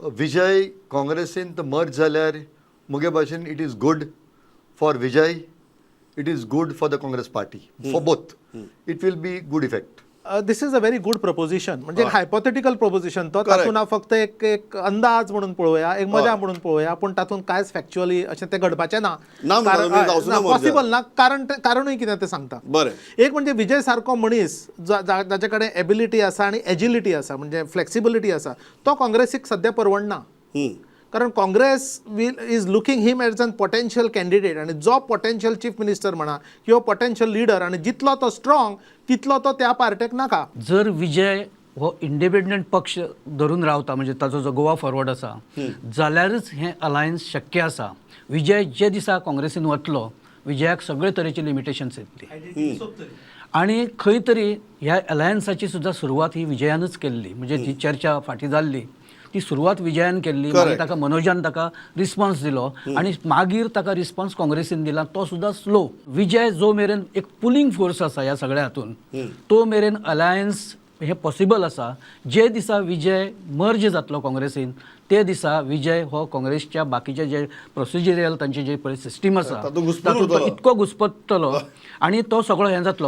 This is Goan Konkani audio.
विजय काँग्रेसीन मर्ज जाल्यार मुगे भाशेन it is good for Vijay, it is good for the Congress party, for both it will be good effect. This is a very good proposition, म्हणजे हायपोथेटिकल प्रपोजिशन तो. Correct. तातूंत हांव फक्त एक एक अंदाज म्हणून पळोवया, एक मजा म्हणून पळोवया, पूण तातूंत कांयच फॅक्च्युअली अशें तें घडपाचें ना. ना म्हणटा तुमी, जावचो ना merger. Possible ना. कारण कारणूय कितें तें सांगता. एक म्हणजे विजय सारको मनीस जाचे कडेन एबिलिटी आसा आनी एजिलिटी आसा, म्हणजे फ्लेक्सिबिलिटी आसा, तो काँग्रेसीक सद्या परवडना, कारण Congress will is looking him as an potential candidate आनी जो पोटेन्शियल चीफ मिनिस्टर म्हणा किंवा पोटेन्शियल लिडर, आनी जितलो तो स्ट्रॉंग तितलो तो त्या पार्टेक नाका. जर विजय हो इंडिपेंडंट पक्ष धरून रावता, म्हणजे ताचो जो गोवा फॉरवर्ड आसा, जाल्यारच हें अलायन्स शक्य आसा. विजय जे दिसा काँग्रेसीन वतलो, विजयाक सगळे तरेची लिमिटेशन्स येतली आणि खंय तरी ह्या अलायन्साची सुद्दां सुरवात ही विजयानच केल्ली. म्हणजे जी चर्चा फाटीं जाल्ली ती सुरवात विजयान केल्ली. मागीर ताका मनोजान ताका रिस्पॉन्स दिलो आणि मागीर ताका रिस्पॉन्स काँग्रेसीन दिला, तो सुद्दां स्लो. विजय जो मेरेन एक पुलींग फोर्स आसा ह्या सगळ्या हातून, तो मेरेन अलायन्स हे पॉसिबल आसा. जे दिसा विजय मर्ज जातलो काँग्रेसीन, ते दिसा विजय हो काँग्रेसच्या बाकीचे जे प्रोसिजरियल तांचे जे पळय सिस्टीम आसा तातूंत घुस्पून तातूंत तो उरतलो. इतको घुस्पतलो आणि तो सगळो हें जातलो.